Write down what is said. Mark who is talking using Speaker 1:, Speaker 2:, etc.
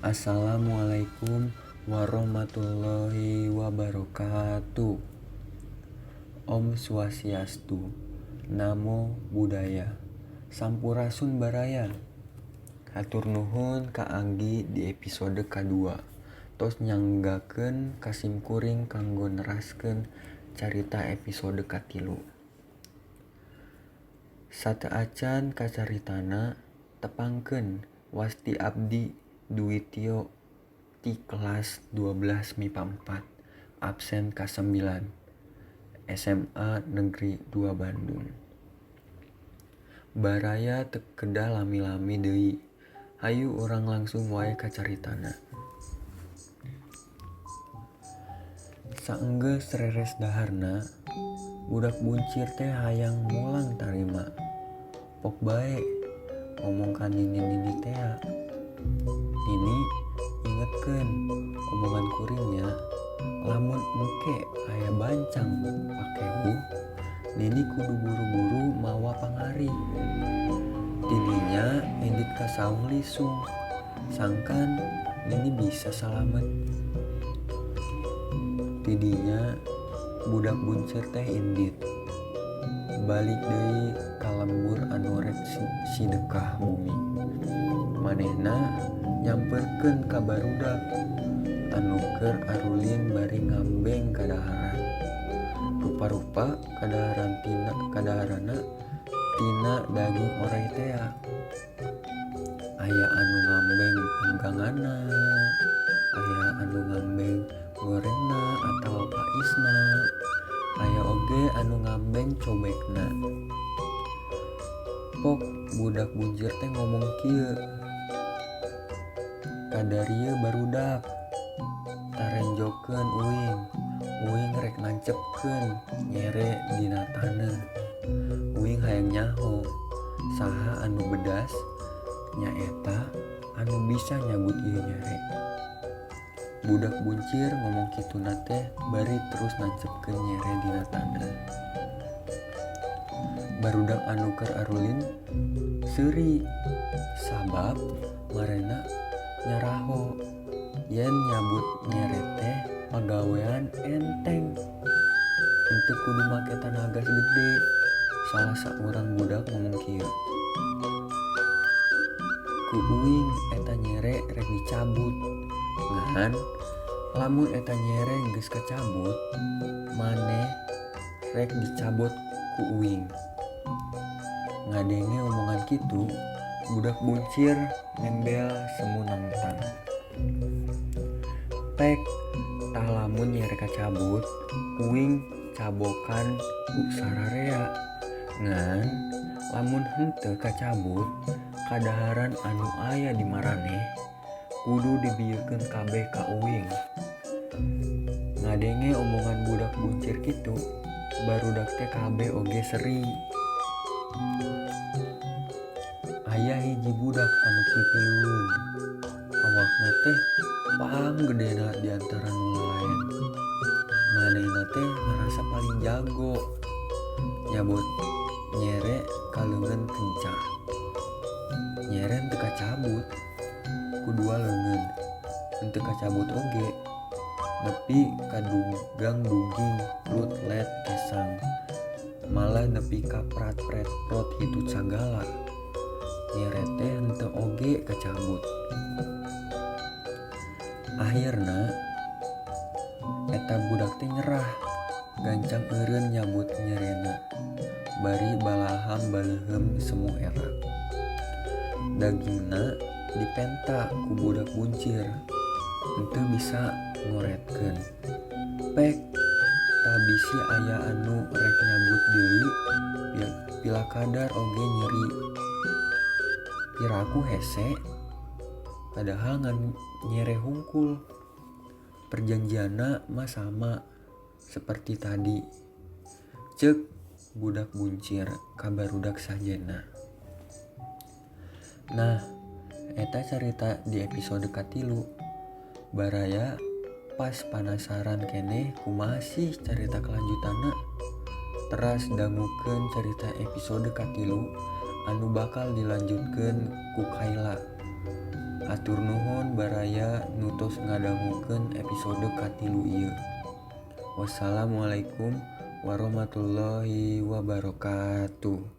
Speaker 1: Assalamualaikum warahmatullahi wabarakatuh. Om Swastiastu, Namo Buddhaya, Sampurasun Baraya. Hatur nuhun ka Anggi di episode kadua. Tos nyanggakeun ka simkuring kanggo neraskeun carita episode katilu. Sateuacan kacaritana tepangkeun wasti abdi Dwi Tio ti kelas 12 MIPA 4 absen ka-9 SMA Negeri 2 Bandung. Baraya teu kedah lami-lami deui, hayu urang langsung wae ka caritana. Saenggeus reres daharna, budak buncir teh hayang molang tarima. Pok bae ngomong ka nini-nini tea. Nini ingetkeun omongan kuring nya, lamun engke aya bancang pakebuh, Nini kudu buru-buru mawa pangari. Tidinya indit ka saung lisung, sangkan Nini bisa salamet. Tidinya budak buncir teh indit, balik deui ka lembur anu rek sidekah bumi. Manehna nyamperkeun ka barudak anu keur arulin bari ngambeng kadaharan. Rupa-rupa kadaharanna tina daging oray tea. Aya anu ngambeng pangganganna, aya anu ngambeng gorengna atawa paisna, aya oge anu ngambeng cobekna. Pok budak buncir teh ngomong kieu, "Kadarieu barudak, tarenjokeun uing, uing rek nancepkeun nyere dina taneuh. Uing hayang nyaho saha anu bedas nyaeta anu bisa nyabut ieu nyere." Budak buncir ngomong kituna teh bari terus nancepkeun nyere dina taneuh. Barudak anu keur arulin seuri sabab marena nyaraho yen nyabut nyere teh pagawean enteng, henteu kudu make tanaga gede. Salah saurang budak ngomong kieu, "Ku uing eta nyere rek dicabut, ngan lamun eta nyere geus kacabut, maneh rek dicabot ku uing." Ngadenge omongan kitu, budak buncir nembel semu nangtang. "Pek, tah lamun nyere kacabut, uing cabokan ku sararea. Ngan lamun henteu kacabut, kadaharan anu aya di maraneh kudu dibiekeun kabeh ka uing." Ngadenge omongan budak buncir kitu, barudak teh kabeh oge seri. Aya hiji budak anu pipilueun, awakna teh pang gedena di antara nu lalaen. Manehna teh ngarasa paling jago nyabot nyere ka leungeun kencah. Nyere henteu kacabut ku dua leungeun, henteu kacabut oge nepi ka dugang duging lut let kesang, malah nepi ka prat pret prot hitut sagala. Nyere teh henteu oge kacabut. Akhirna eta budak teh nyerah, gancang eureun nyabut nyerena bari balaham baleuheum semu era. Dagingna dipenta ku budak buncir, henteu bisa ngoretkeun. Pek, tah bisi aya anu rek nyabut deui, pilakadar oge nyeri. Piraku hese, padahal ngan nyere hungkul. Perjanjianna mah sama seperti tadi, ceuk budak buncir ka barudak sajena. Nah, eta carita di episode katilu. Baraya pas panasaran keneh kumaha sih carita kelanjutanna? Teras dangukeun carita episode katilu anu bakal dilanjutkeun ku Kayla. Hatur nuhun baraya nu tos ngadangukeun episode katilu ieu. Wassalamualaikum warahmatullahi wabarakatuh.